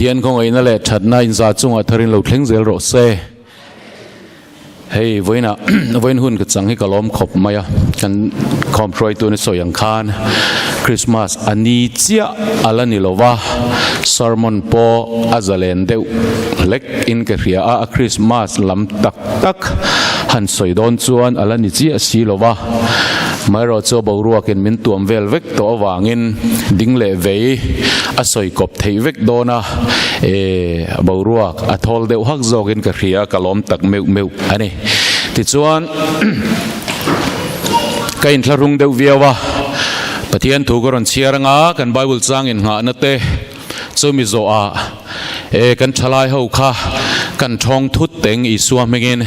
Pathian khawngaihna leh thatna inza chungah tharin lo thleng zel rawh se. Hei vawiinah vawiin hun ka chang hi ka lawm khawp mai a, kan khawm hruaitu ni sawi ang khan Christmas a ni chiah a la ni lo va, sermon pawh a zalen deuh hlek in ka hria a, a Christmas lam tak tak han sawi dawn chuan a la ni chiah si lo va, amaherawh chu boruakin min tuam vel vek tawh avangin ding leh vei a sawi kawp theih vek dawn a, e boruak a thawl deuh hak zawkin ka hria ka lawm tak meuh meuh a ni. Tichuan ka inthlahrung deuh viau a, Pathian thu ka rawn chhiar anga kan Bible chang innghahna te chumi zawhah e kan thalai ho kha kan thawng thut teng Isua hmingin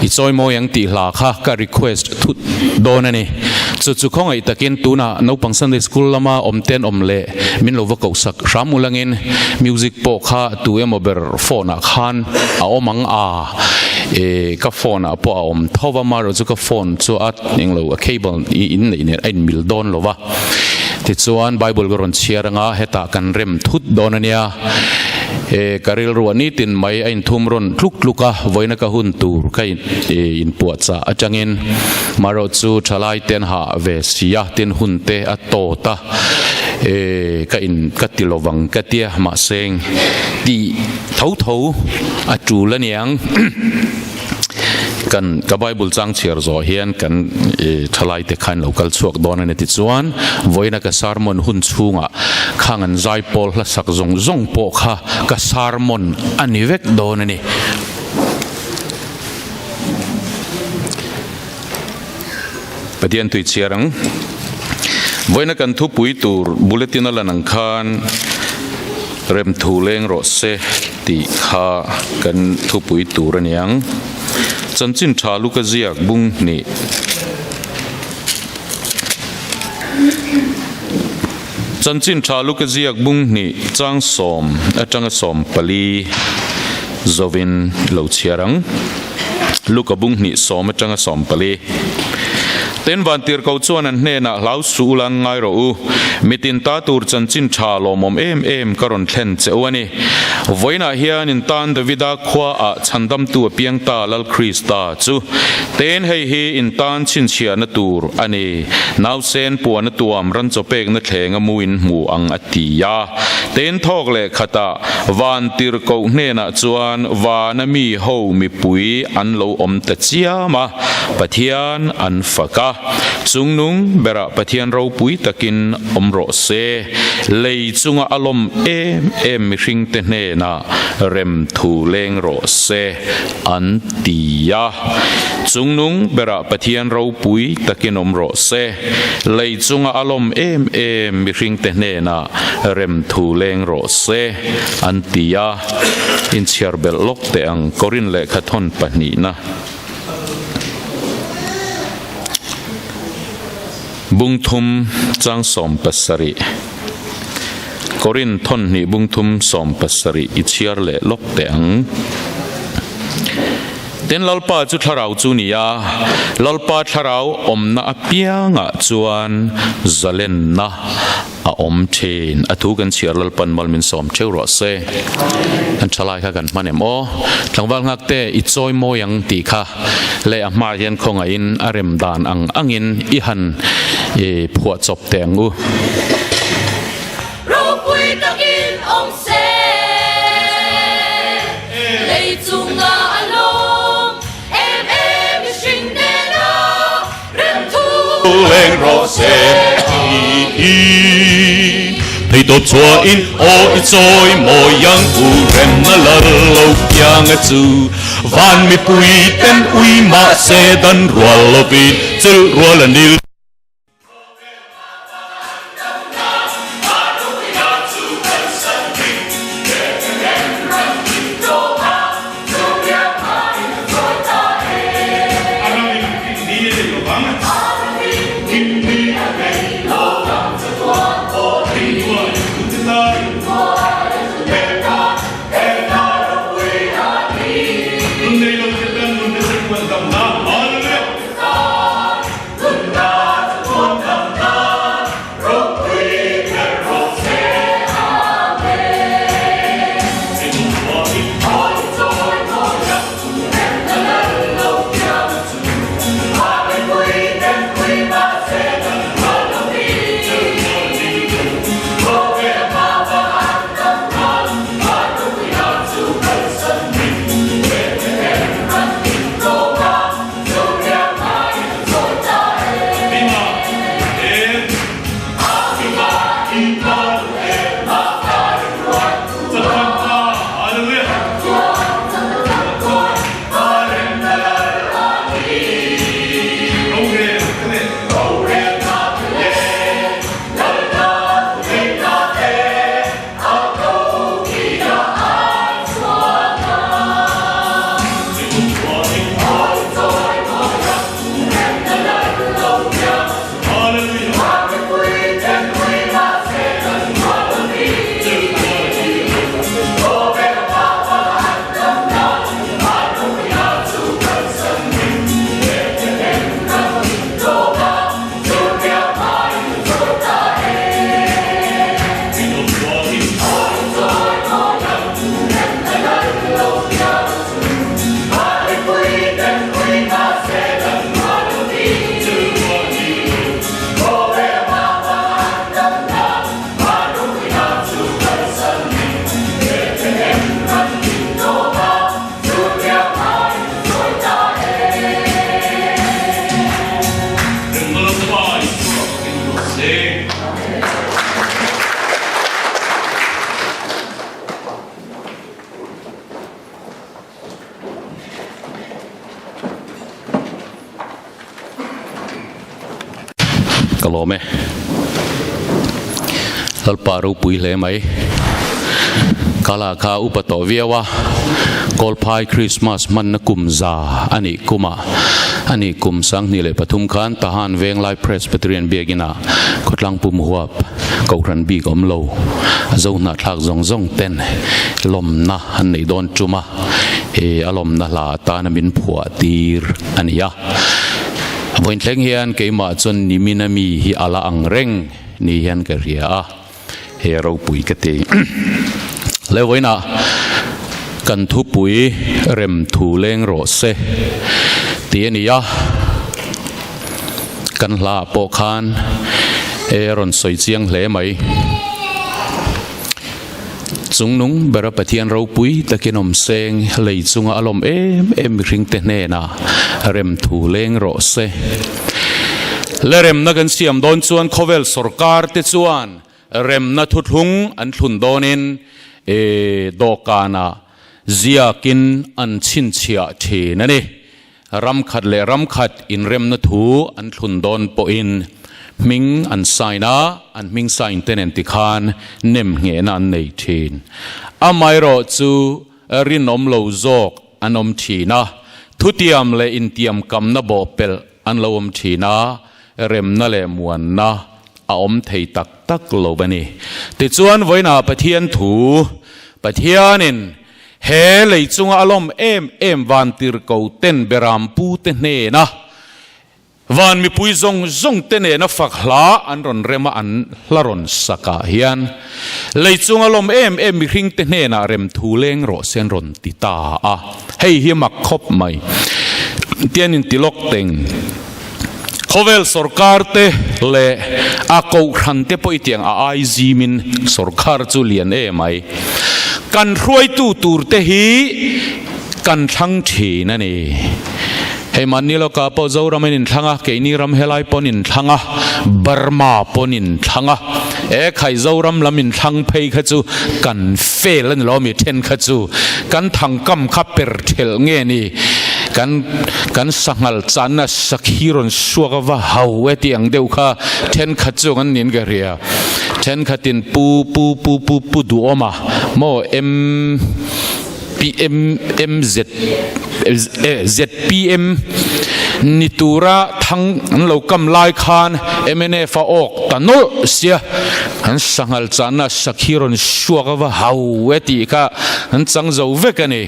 i chawimawi ang tih hla kha ka request thut dawn a ni. Chu chu khawngaih takin tunah naupang Sunday School lama awm ten awm leh min lo va kohsak hram ulangin music pawh kha tu emaw ber phone ah khan a awm ang a e ka phone ah pawh a awm tho va marawh chu ka phone chu a englo a cable in neih nen a inmil dawn lo va tichuan bible ka rawn chhiar anga hetah kan rem thut dawn ania e ka rilru a nitin mai a inthum rawn tluk tluk a vawiina ka hun tur ka inpuahchah atangin marawh chu thalai te an hah ve si a tin hun te a tawt a. E ka in ka ti lovang ka tia mahseng tih tho tho a tul aniang kan ka bible chang chhiar zawh hian kan e thalai te khan lo kal chhuak dawn ani tichuan vawiina ka sermon hun chhungah khang an zai pawl hla sak zawng zawng pawh kha ka sermon ani vek dawn ani. Pathian tui chhiar ang. Vawiina kan thupui tur bulletin a lan ang khan remthu leng rawh se tih kha kan thupui tur a ni ang. Chanchin tha luka ziak bung hnih. Chanchin tha luka ziak bung hnih chang sawm atanga 14 zovin lo chhiar ang. Luka bung hnih sawm atanga 14. Ten vantirhko chuan an hnenah hlau suh ula an ngai rawh u. Mitin ta tur chanchin tha lawmawm em em ka rawn thlen che u a ni. Vawiinah hian in tan Davida khua ah chhandamtu a piang ta Lal Krista chu. Ten hei hi in tan chhinchhiahna tur a ni. Nausen puan a tuam ran chaw pekna thleng a mu in hmu ang a ti a. Ten thawk leh khatah vantirhkoh hnenah chuan vana mi ho mipui an lo awm ta chiam a, Pathian an fak a. Chungnung berah Pathian ropui takin awm rawh se. Lei chunga a lawm em em mihringte hnenah rem thu leng rawh se an ti a. Chungnung berah Pathian ropui takin awm rawh se. Lei chunga a lawm em em mihringte hnenah rem thu leng rawh se an ti a. Inchhiar belh lawk teh ang Korin lehkha thawn pahnihna. Bung thum chang 17. Korin thawn hnih bung thum 17 i chhiar leh lawk teh ang. Tin Lalpa chu thlarau chu ni a, Lalpa thlarau awmna apiangah chuan zalenna a awm thin. A thu kan chhiar Lalpan mal min sawm theuh rawh se. Kan thalai kha kan hman em aw. Tlangval nghak te i chawi mawi ang tih kha leh a hma hian khawngaihin a rem dan ang angin i han phuah chawp teh ang u. Ropui takin awm se, lei chunga a lawm em em mihring nena remthu leng rawh se tiin theitawp chhuahin aw i chawi mawi ang u remna lal lo piang a chu van mipui ten ui mahse dan rual lovin chilh rual a nil. lawm e. Lalpa ropui hle mai. Kala kha upa tawh viau a, Kawlphai Krismas hmanna kum za a nih kumah a nih kum 2003 khan Tahan Venglai Presbyterian Biakinah khawtlang pum huap Kohhran bik awm lo a zo hnahthlak zawng zawng ten lawmna an neih dawn tum a, he a lawmna hla atana min phuah tir a ni a. Vawiin thleng hian keimah chuan nimina mi hi a la ang reng ni hian ka hria a, he ropui ka ti. Le vawiinah kan thupui rem thu leng rawh se tih a ni a. Kan hla ah pawh khan e rawn sawi chiang hle mai. Chungnung bera Pathian ropui takin awm seng lei chunga a lawm em em mihringte hnenah rem thu leng rawh se. Le remna kan siam dawn chuan khawvel sawrkar te chuan remna thuthlung an thlun dawnin e dawhkanah ziakin an chhinchhiah thin a ni. Ram khat leh ram khat inremna thu an thlun dawn pawhin hming an sign a, an hming sign te nen tikhan nem nghehna an nei thin. Amaherawh chu rinawm lo zawk an awm thin a, thutiam leh intiamkamna bawhpelh an lo awm thin a, remna leh muanna a awm thei tak tak lo a ni. Tichuan vawiinah Pathian thu, Pathianin He lei chunga a lawm em em vantirhko ten beram pu te hnena van mipui zawng zawng te nena fak hla an rawn rem a an hla rawn sak ah hian lei chunga lawm em em mihring te hnenah rem thu leng rawh se an rawn ti ta a hei hi mak khawp mai tian in ti lawk teng khawvel sorkar te leh a kohhran te pawh i tiang a ai zim in sorkar chu lian em ai. Kan hruaitu tur te hi kan thlang thin a ni. Hei mahni lawkah pawh Zoram in inthlang a, keini ram helai pawn inthlang a, Burma pawn inthlang a. E khai Zoram lam inthlang phei kha chu kan fail a ni lo mi then kha chu kan thangkam kha per thelh nge ni. Kan kan sanghal channa sakhi rawn suak a va hau e tih ang deuh kha thenkhat chu an niin ka hria. Thenkhatin pu pu pu pu pu duhawma maw M P M M Z ZPM ni tura thang an lo kam lai khan mnf a awk ta nawlh sia an sanghal chahna sakhi rawn suak a va hau e tih kha an chang zo vek a ni.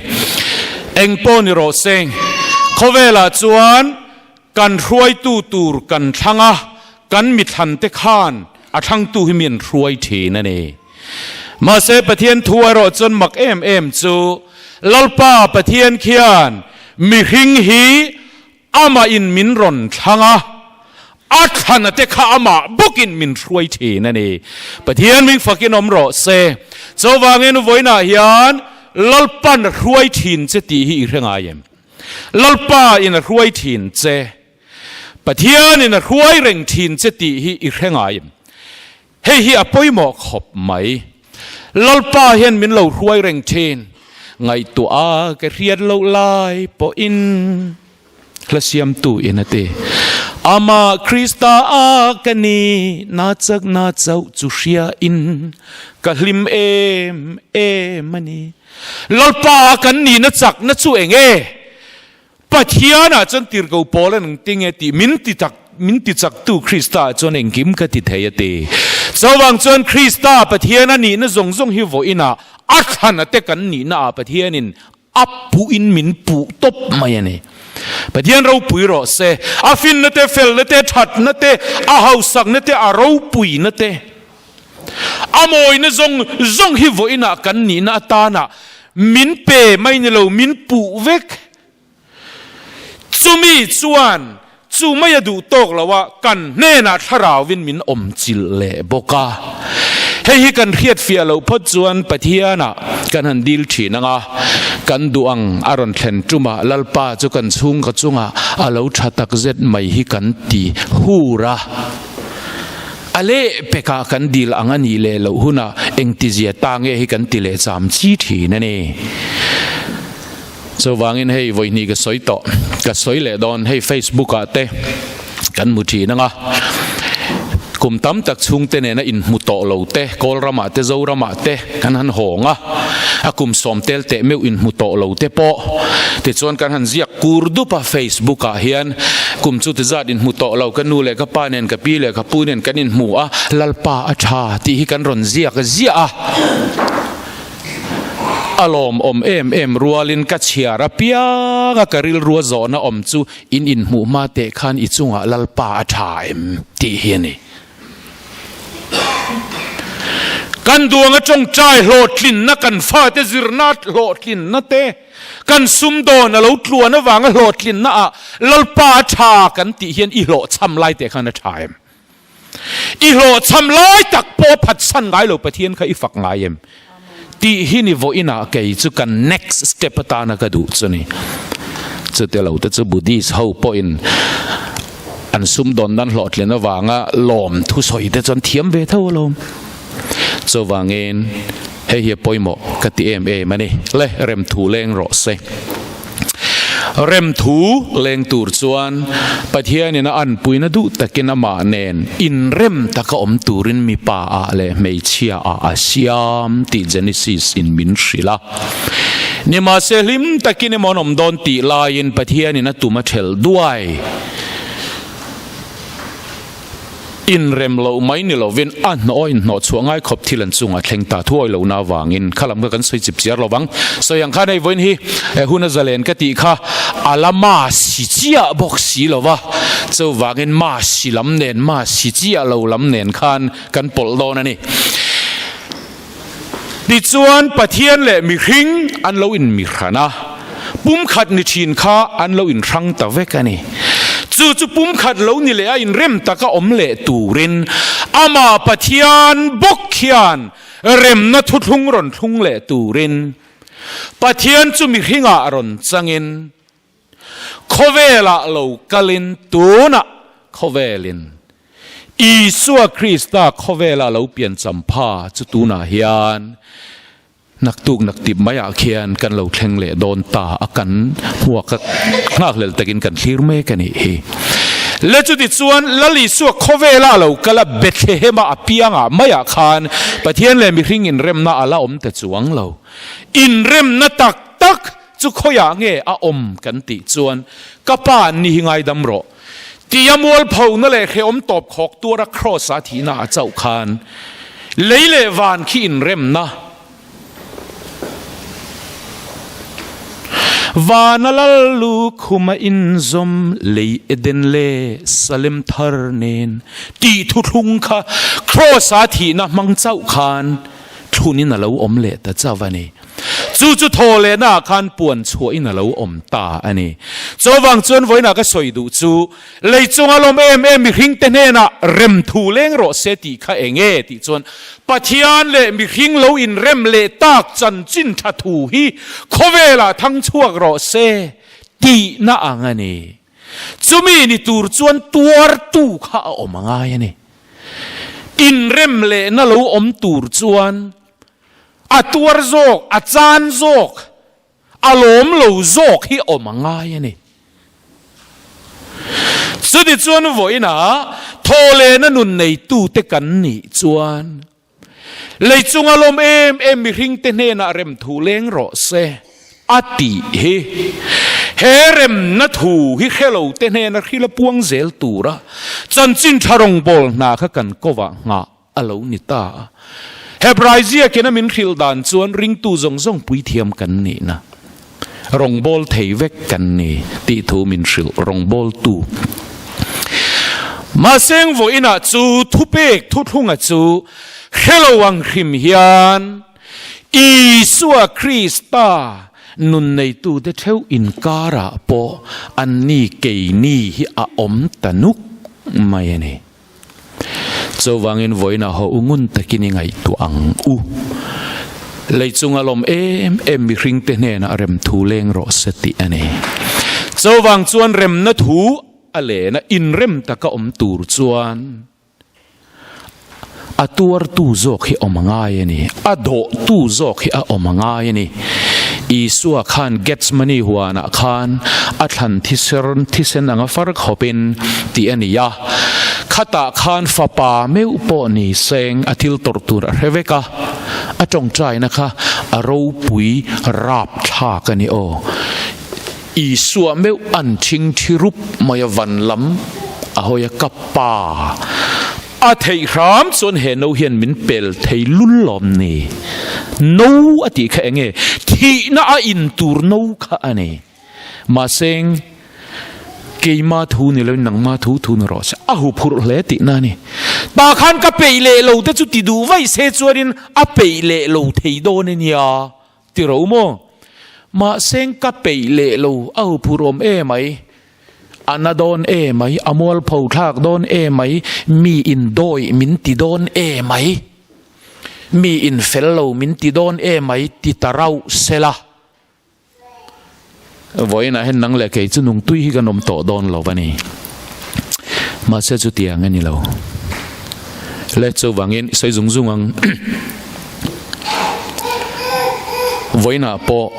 Engpawh ni rawh seng khawvelah chuan Kan hruaitu tur kan thlang a, kan mithlante khan a thlangtu hi mi an hruai thin a ni. Mahse Pathian thu erawh chuan mak em em chu Lalpa Pathian khian mihring hi amah in min rawn thlang a, a thlana te kha amah bawkin min hruai thin a ni. Pathian ming fakin awm rawh se. Chuvangin vawiinah hian Lalpan hruai thin che tih hi i hre ngai em? Lalpa in a hruai thin che, Pathian in a hruai reng thin che tih hi i hre ngai em? Hei hi a pawimawh khawp mai. Lalpa hian min lo hruai reng thin, ngaihtuah a ka hriat loh lai pawhin hla siamtu in a ti. Amah Krista a ka ni, na chak na chauh chu hria in ka hlim em em a ni. Lalpa kan nihna chakna chu eng e? Pathianah chuan tirhkoh pawl an ang ting e tih min ti tak min ti chaktu Krista ah chuan engkim ka ti thei a ti. Chuvang chuan Krista Pathian a nihna zawng zawng hi vawiinah a thlana te kan nihna ah Pathianin a puhin min puh tawp mai a ni. Pathian ropui rawh se. A finna te, felna te, thatna te, a hausakna te, a ropuina te. A mawina zawng zawng hi vawiinah kan nihna atana min pe mai ni lo, min puh vek. Chumi chuan chu mai a duh tawk lo a, kan hnenah thlarauvin min awm chilh leh bawk a. Hei hi kan hriat fiah loh phawt chuan Pathianah kan han dil thin ang a, kan duh ang a rawn thlen tumah Lalpa chu kan chhungkaw chungah a lo tha takzet mai hi kan ti hur a. A leh pekah kan dil ang a nih leh loh hunah engtizia ta nge hi kan ti leh cham chi thin a ni. Chuvangin hei vawihnih ka sawi tawh, ka sawi leh dawn hei Facebook ah te kan hmu thin ang a. Kum tam tak chhungte nena inhmu tawh lo te, Kawlramah te, Zoramah te kan han hawng a, a kum sawm tel teh meuh inhmu tawh lo te pawh tichuan kan han ziak kur dup a Facebook ah hian kum chu ti zat inhmu tawh lo, ka nu leh ka pa nen, ka pi leh ka pu nen kan inhmu a, Lalpa a tha tih hi kan rawn ziak ziah a. A lawmawm em em rualin ka chhiar apiang a ka rilrua zawhna awm chu In inhmuh hma teh khan i chungah Lalpa a tha em? tih hi a ni. Kan duang a tawngtai hlawhtlinna, kan fate zirna hlawhtlinna te, kan sumdawn a lo tluan avanga hlawhtlinna ah Lalpa a tha kan tih hian i hlawhchham lai teh khan a tha em? I hlawhchham lai tak pawh phatsan ngai lo Pathian kha i fak ngai em? Tih hi ni vawiinah kei chu kan next step atana ka duh chu ni. Chute lo te chu Buddhist ho pawhin an sumdawn nan hlawhtlin avanga lawm thusawi te chuan thiam ve tho alawm. Chuvangin hei hi a pawimawh ka ti em em a ni. Le remthu leng rawh se. Remthu leng tur chuan Pathianin a anpuina duh takin amah nen inrem taka awm turin mipa ah leh hmeichhia ah a siam tih Genesis in min hrilh a. Nimahse hlim takin emaw an awm dawn tih laiin Pathianin a tum a thelh duai. Inrem loh mai ni lovin a hnawh inhnawh chhuah ngai khawp thil an chungah thleng ta thuai lohna avangin kha lam kha kan sawi chip chiar lo vang. Sawi ang khan hei vawiin hi hun a zalen ka tih kha a la ma si chiah bawk si lo va, chuvangin ma si lam nen ma si chiah lo lam nen khan kan pawlh dawn a ni. Tichuan Pathian leh mihring an lo inmihran a, pumkhat ni thin kha an lo inhrang ta vek a ni. Chu chu pumkhat lo ni leh a inrem taka awm leh turin amah Pathian bawk hian remna thuthlung rawn thlung leh turin Pathian chu mihringah rawn changin Khawvelah lo kalin tunah khawvelin Isua Krista khawvela lo pian champha chu tunah hian naktuk naktip maiah khian kan lo thleng leh dawn ta a kan hmuak a nghakhlel takin kan thlir mek a nih hi. Le chuti chuan Lal Isua khawvela lo kal a Bethlehema a piangah maiah khan Pathian leh mihring inremna a la awm ta chuang lo. Inremna tak tak Chu khawiah nge a awm kan tih chuan ka pa an ni hi ngaidam rawh. Tia mualphona leh hrehawm tawp khawk tuara Kraws-a thihna a chauh khan lei leh van khi inremna Vana lal lu khuma inzawm lei Eden leh Salem thar nen tih thuthlung kha Kraws-a thihna hmang chauh khan thlunin a lo awm leh ta chauh a ni. Chu chu thaw lehna ah khan puan chhuahin a lo awm ta a ni. Chuvang chuan vawiinah ka sawi duh chu, lei chunga lawm em em mihringte hnenah rem thu leng rawh se tih kha eng nge tih chuan Pathian leh mihring lo inrem leh tak chanchin tha thu hi khawvelah thang chhuak rawh se tihna ang a ni. Chumi ni tur chuan tuartu kha a awm a ngai a ni. Inrem lehna lo awm tur chuan A tuar zawk, a chan zawk, a lawm lo zawk hi awm a ngai a ni. Chuti chuan vawiinah thawhlehna nun neitute kan nih chuan lei chunga lawm em em mihringte hnenah rem thu leng rawh se a tih hi. He remna thu hi hre lote hnena hrila puang zel tura chanchin tha rawngbâwl hna kha kan kovah nghah a lo ni ta a. Hebrai ziakin a min hrilh dan chuan ringtu zawng zawng puithiam kan nihna, rawngbâwl thei vek kan ni tih thu min hrilh rawngbâwltu. Mahse engvawiinah chu thupek thuthlunga chu hre lo ang hrim hian Isua Krista nun neitute theuh inkarah pawh anni keini hi a awm ta nuk mai a ni. Chuvangin vawiinah haw u ngun takin i ngaihtuah ang u. Lei chunga lawm em em mihringte hnenah rem thu leng rawh se tih a ni. Chuvang chuan remna thu a lena inrem taka awm tur chuan a tuartu zawk hi awm a ngai a ni. A dawhtu zawk hi a awm a ngai a ni. Isua khan Gethsemane huanah khan a thlan thisen anga far khawpin tih a ni a. Khatah khan fapa meuh pawh ni seng a thil tawrh tur a hre vek a, a tawngtaina kha a ropui rapthlak a ni aw. Isua meuh an thing thi rup mai a van lam a hawi a, Ka pa, a theih hram chuan he no hian min pel thei lul lawm ni? No a tih kha enge? Thihna a in tur no kha a ni. Mahseng, keima thu ni loin nangma thu thu ni rawh se, a hu phurh hle tihna a ni. Tah khan ka peih leh lo te chu ti duh vaih se chuanin a peih leh lo thei dawn a nia ti ro maw? Mahseng ka peih leh lo, a hu phurh awm e mai, a na dawn e mai, a mualpho thlak dawn e mai, mi in dawi min ti dawn e mai, mi in fel lo min ti dawn e mai ti ta rauh sela. Vawiinah hian nang leh kei chu nungtui hi kan awm tawh dawn lo a ni. Mahse chutiang a ni lo. Le chuvangin sawi zung zung ang. Vawiinah pawh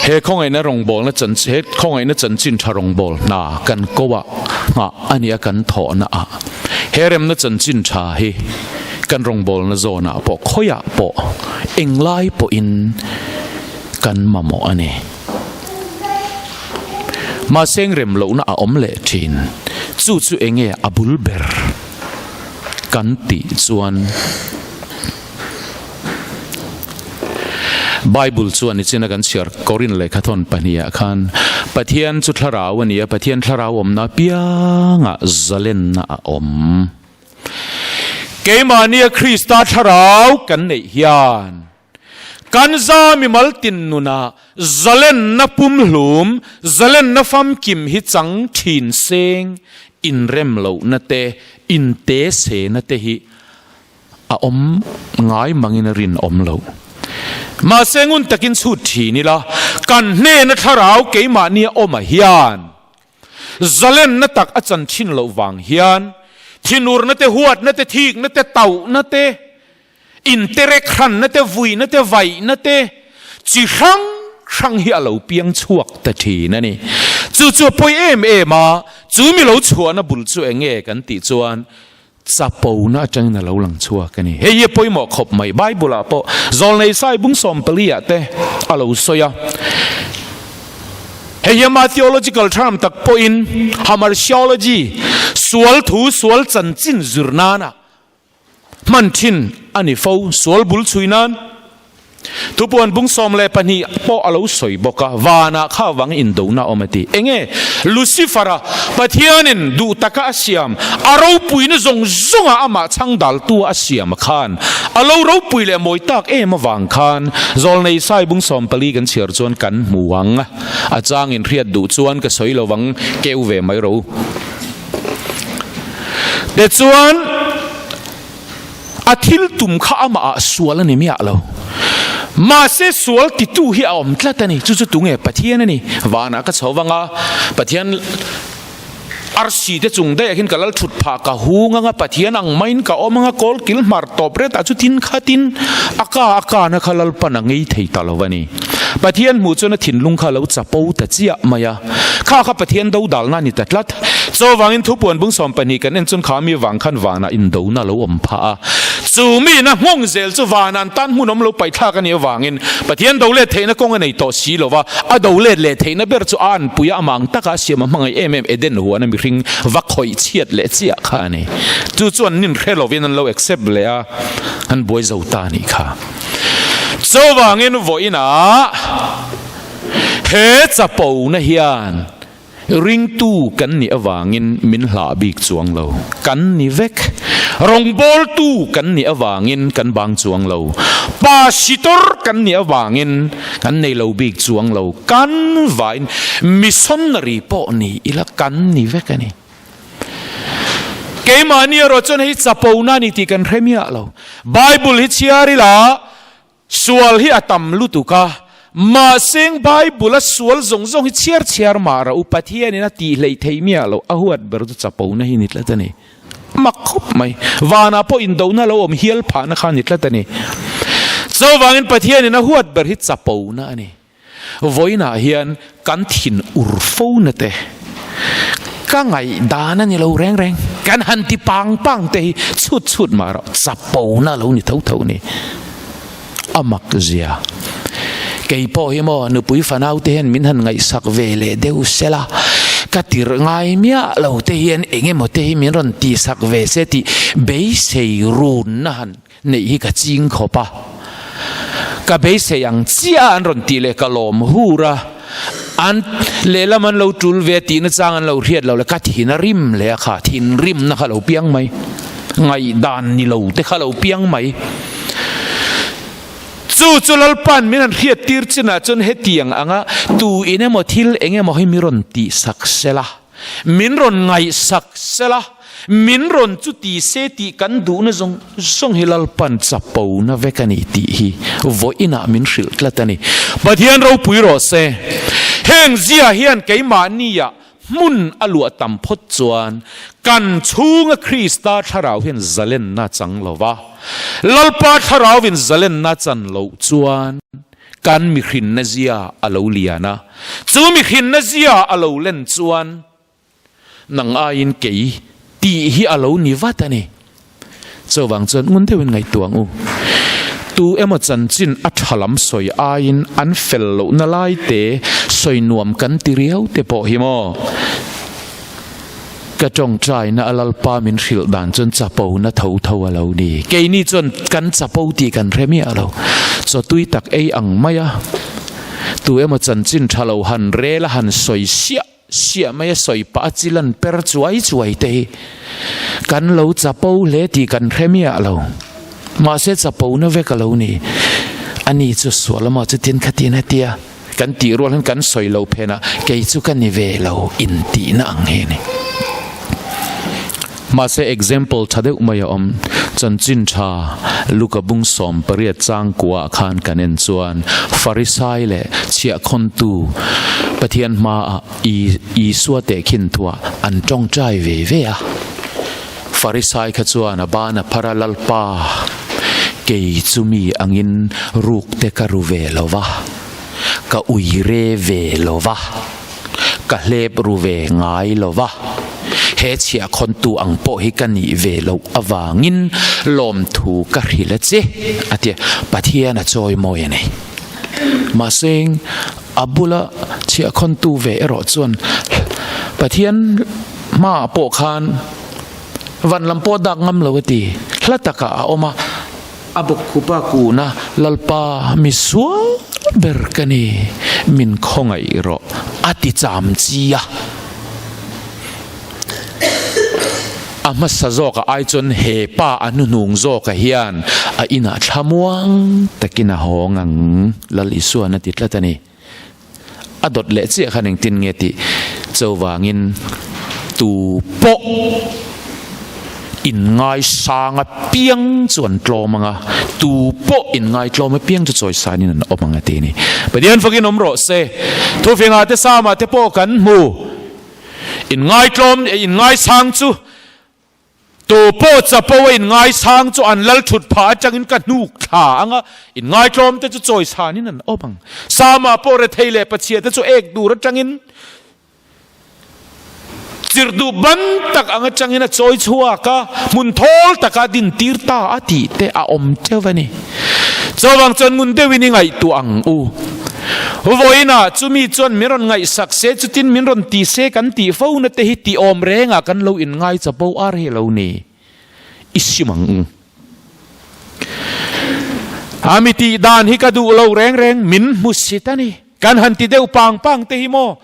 he khawngaihna rawngbawlna chan he khawngaihna chanchin tha rawngbâwl hna kan ko ah nghah a nia kan thawhna ah he remna chanchin tha hi kan rawngbawlna zawnah pawh khawiah pawh englai pawhin kan mamawh a ni. Mahse rem lohna a awm leh thin. Chu chu enge a bul ber kan tih chuan Bible chuan nichina kan chhiar Korin lehkhathawn pahnihah khan Pathian chu thlarau a ni a, Pathian thlarau awmna apiangah zalenna a awm. Keimahnia Krista thlarau kan neih hian Kan za mimal tin nunah zalenna pumhlum, zalenna famkim hi chang thin seng, inrem lohna te, inte sehna te hi a awm ngai mangin a rinawm loh. Mahse ngun takin chhut thin ila, kan hnena thlarau keimahnia awmah hian zalenna tak a chan thin loh vang hian thinurna te, huatna te, thikna te, tauhna te, Interek hranna te, vuina te, vaihna te, chi hrang hrang hi a lo piang chhuak ta thin a ni. Chu chu a pawi em em a, chu mi lo chhuahna bul chu eng nge kan tih chuan chapona atangin a lo lang chhuak a ni. Hei hi a pawimawh khawp mai, Bible ah pawh Zawlnei Sai bung sawmpali ah te a lo sawi a. Hei hi ama theological term tak pawhin hamartiology, sual thu, sual chanchin zir nana Hman thin a ni fo, sual bul chhui nan. Thupuan bung 12 pawh a lo sawi bawk a, vanah kha vang indona awm a ti. Enge? Lucifer-a, Pathianin duh taka a siam, a ropuina zawng zawnga amah chhang daltua a siam khan, a lo ropui leh mawi tak em avang khan, Zawlnei Sai bung 14 kan chhiar chuan kan hmu ang. A changin hriat duh chuan ka sawi lovang, keu ve mai ro. Tichuan, a thil tum kha amah ah sual a ni miah lo. Mahse, sual titu hi a awm tlat a ni. Chu chu tunge? Pathian a ni. Vanah ka chho vang a, Pathian arsi te chung daih ah khin ka lal thut phah ka hung ang a, Pathian ang maiin ka awm ang a, kawl kil hmar tawp ret ah chu tin khatin a ka a kana kha Lalpan a ngei thei ta lo a ni. Pathian hmuh chuan a thinlung kha a lo chapo ta chiah mai a. Kha kha Pathian do dalna a ni ta tlat. Chuvangin thupuan bung 12 kan en chuan kha mi vang khan vanah indona a lo awm phah a. Chu miin a nghawng zel chu vanah an tan hmun awm lo paihthlak a nih avangin Pathian do let theihna kawng a nei tawh si lo va, a do let leh theihna ber chu a anpui a, amah ang taka a siam a hmangaih em em Eden huana mihring va khawih chhiat leh chiah kha a ni. Chu chu an ninhre lovin an lo accept leh a, an buai zo ta a nih kha. Chuvangin vawiinah he chapona hian Ringtu kan nih avangin min hlah bik chuang lo. Kan ni vek. Rawngbawltu kan nih avangin kan bang chuang lo. Pasitor kan nih avangin kan nei lo bik chuang lo. Kan vain missionary pawh ni ila kan ni vek a ni. Keimahni erawh chuan hei chapona a ni tih kan hre miah lo. Bible hi chhiar ila Sual hi a tam lutuk a, mahseng Bible a sual zawng zawng hi chhiar chhiar mah rah u, Pathianin a tih hleih theih miah loh, a huat ber chu chapona hi ni tlat a ni. Mak khawp mai. Vanah pawh indona lo awm hial phahna kha a ni tlat a ni. Chuvangin Pathianin a huat ber hi chapona a ni. Vawiinah hian kan thin ur fo na te. Ka ngaihdan a ni lo reng reng. Kan han ti pang pang te hi chhut chhut mah rawh chapona lo ni tho tho ni. A mak zia. Kei pawh hi maw nupui fanau te hian min han ngaihsak ve leh deuh sela, ka tirh ngai miah lo te hian eng emaw te hi min rawn tihsak ve se tih beisei runna han neih hi ka ching khawp a. Ka beisei ang chiah an rawn tih leh ka lawm hur a, an lehlam an lo tul ve tihna chang an lo hriat lo leh ka thin a rim leh a kha, thinrimna kha lo piang mai, ngaihdan ni lo te kha lo piang mai. Chu chu Lalpa'n min han hriat tir chinah chuan hetiang anga tu in emaw thil eng emaw hi mi rawn tihsak sela, Min rawn ngaihsak sela, min rawn chu ti se tih kan duhna zawng zawng hi Lalpan chapona vek a ni tih hi vawiinah min hrilh tlat a ni. Pathian ropui rawh se. Heng zia hian keimahnia hmun a luah tam phawt chuan kan chhunga Krista thlarau hian zalenna chang lo va, Lalpa thlarauin zalenna chan loh chuan Kan mihrinna zia a lo lian a, chu mihrinna zia a lo len chuan nang aiin kei tih hi a lo ni vat a ni. Chuvang chuan ngun deuhin ngaihtuah ang u. Tu emaw chanchin a tha lam sawi aiin an fel lohna lai te sawi nuam kan ti riau te pawh hi maw? Ka tawngtaina a Lalpa min hrilh dan chuan chapona tho tho a lo ni. Keini chuan kan chapo tih kan hre miah lo. Chaw tui tak ei ang mai a, tu emaw chanchin tha lo han rel a han sawi siah siah mai a sawi pah a chilan per chuai chuai te hi kan lo chapo hle tih kan hre miah lo. Mahse chapona vek a lo ni. Ani chu sual amaw chutin khatin a tia. Kan tih rual hian kan sawi lo phen a, kei chu ka ni ve lo intihna ang hi a ni. Mahse example tha deuh mai a awm. Chanchin tha Luka bung 18 changkua ah khan kan en chuan Farisai leh chhiahkhawntu Pathian hmaah Isua tehkhin thuah an tawngtai ve ve a. Farisai kha chuan a ban a phar a, Lalpa, kei chu mi angin ruk te ka ru ve lo va, ka ui re ve lo va, ka hlep ru ve ngai lo va, he chhiahkhawntu ang pawh hi ka nih ve loh avangin lawmthu ka hrilh a che, a ti a, Pathian a chawimawi a ni. Mahse, a bula chhiahkhawntu ve erawh chuan Pathian hmaah pawh khan van lam pawh dak ngam lo a ti. Hla takah a awm a, a bawkkhupa kun a, Lalpa mi sual ber ka ni, min khawngaih rawh a ti cham chi a. A hmasa zawkah ai chuan he pa a hnuhnung zawkah hian a inah thlamuang takin a hawng ang, Lal Isuan a ti tlat a ni. A dawt leh chiah khan engtin nge tih chuvangin tu pawh inngaisang apiang chu an tlawm ang a, tu pawh inngaitlawm apiang chu chawisanin an awm ang a ti a ni. Pathian fakin awm rawh se. Thufingah te Samah te pawh kan hmu. Inngaitlawm eh inngaisang chu tu pawh chapo a inngaisang chu an lal thut phah atangin ka hnuk thla ang a, inngaitlawm te chu chawisanin an awm ang. Sama pawh rethei leh pachhia te chu ek dur atangin chirh duh ban tak ang atangin a chawi chhuak a, hmun thawl taka din tir ta a tih te a awm teuh a ni. Chuvang chuan ngun deuhin i ngaihtuah ang u. Vawiinah chumi chuan min rawn ngaihsak se, chutin min rawn ti se kan tih fo na te hi tih awm rengah kan lo inngai chapo ar hi lo ni. I sim ang u. A mi tih dan hi ka duh lo reng reng, min hmu sit a ni. Kan han ti deuh pang pang te hi maw?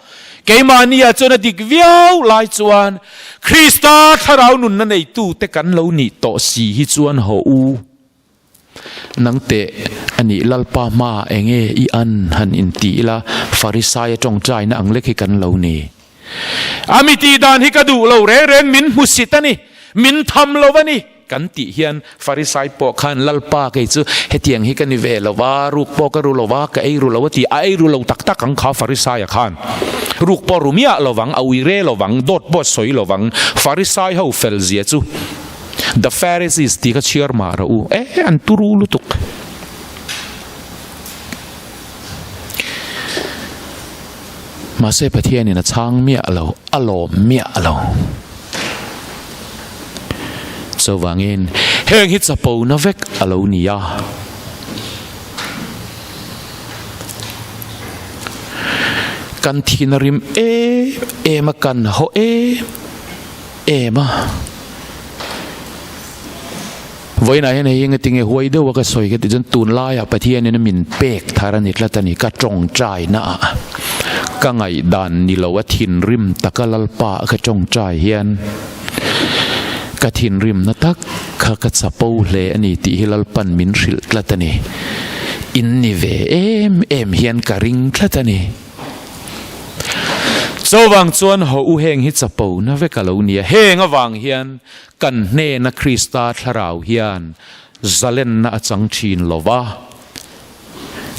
Keimahnia chuan a dik viau lai chuan Krista thlarau nunna neitu te kan lo nih tawh si hi chuan haw u. Nang teh a nih Lalpa hma enge i an han inti ila Farisai a tawngtaina ang lek hi kan lo ni. A mi tih dan hi ka duh lo reng reng min hmusit a ni, min tham lo a ni kan tih hian Farisai pawh khan Lalpa kei chu hetiang hi ka ni ve lo va, ruk pawh ka ru lo va, ka ei ru lo a ti, a ei ru lo tak tak ang kha Farisaia khan ruk pawh ru miah lo vang, a ui re lo vang, dawt pawh a sawi lo vang, Farisai ho fel zia chu The Pharisees tih kha chhiar mah rawh u. Eh, an turu lutuk. Mahse Pathianin a chhang miah lo, a lawm miah lo. Chuvangin heng hi chapona vek a lo ni a. Kan thin a rim em em a, kan haw em em a. Vawiinah hian hei hi engatinge huai deuha ka sawi ka tih chuan tunlaiah Pathianin a min pek thar a ni tlat a ni, ka tawngtai naah ka ngaihdan ni lo a thinrim taka Lalpa a ka tawngtai hian ka thinrimna tak kha ka chapo hle a ni tih hi Lalpan min hrilh tlat a ni. In ni ve em em hian ka ring tlat a ni. Chuvang chuan haw u heng hi chapo na vek a lo nia, heng avang hian Kan hnena Krista thlarau hian zalenna a chang thin lo va,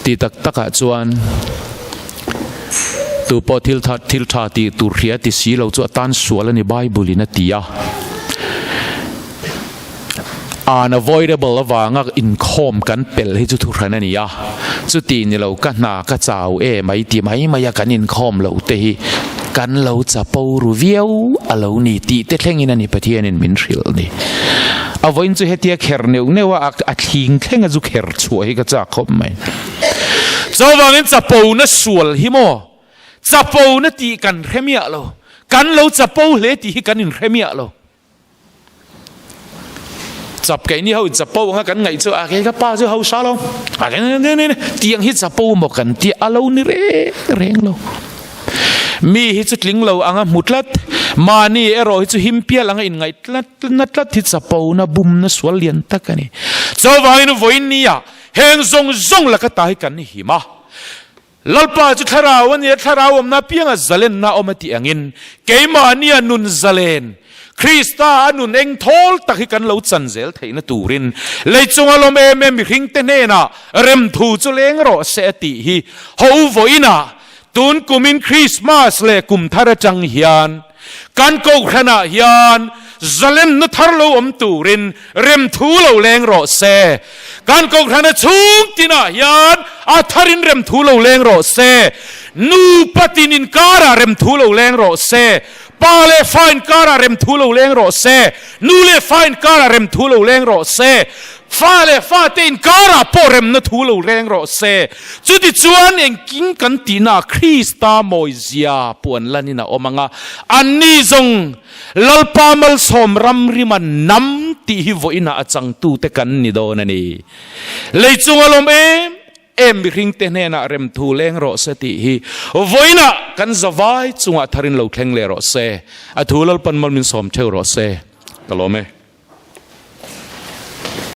ti tak takah chuan tu pawh thil tha thil tha tih tur hria ti si lo chu a tan sual a ni Bible in a ti a. Unavoidable avanga inkhawm kan pel hi chu thuhran a ni a, chuti ni lo ka hna ka chau e mai ti mai mai a kan inkhawm loh te hi kan lo chapo ru viau a lo ni tih te thlengin a ni Pathianin min hrilh ni. A vawiin chu hetia kher neuh neuh a a thling thleng a zu kher chhuah hi ka chak khawp mai. Chuvangin chapo na sual hi maw chapo na tih kan hre miah lo, kan lo chapo hle tih hi kan inhre miah lo. Chap keini ho chapo anga kan ngaih chu a kei ka pa chu hausa lo a tiang hi chapo maw kan tia a lo ni reng reng lo mi hi chu tling lo anga hmu tlat mahni erawh hi chu him pial anga inngaih tlat na tlat hi chapo na bum na sual lian tak a ni chuvangin vawiin nia heng zawng zawng laka ta hi kan him a. Lalpa chu thlarau a nia, thlarau awmna apianga zalenna awm a tih angin keimahnia nun zalen, Krista a nun eng thawl tak hi kan lo chan zel theihna turin lei chunga lawm em em mihringte hnenah remthu chu leng rawh se a tih hi ho vawiinah tun kumin Krismas leh kum thar atang hian kan kohhranah hian zalenna thar lo awm turin Remthu lo leng rawh se. Kan Kohhrana chhung tinah hian a tharin remthu lo leng rawh se. Nupa tin inkarah remthu lo leng rawh se. Pa leh fa inkarah remthu lo leng rawh se. Nu leh fa inkarah remthu lo leng rawh se. Fa leh fate inkarah pawh remna thu lo leng rawh se. Chutichuan engkim kan tihnaah Krista mawizia puan lanin a awm ang a, anni zawng, Lalpa malsawm ramrima nam tih hi vawiinah a changtute kan ni dawn a ni. Lei chunga lawm em em mihringte hnenah remthu leng rawh se tih hi vawiinah kan zavai chungah tharin lo thleng leh rawh se. A thu Lalpan mal min sawm theuh rawh se. Ka lawm e.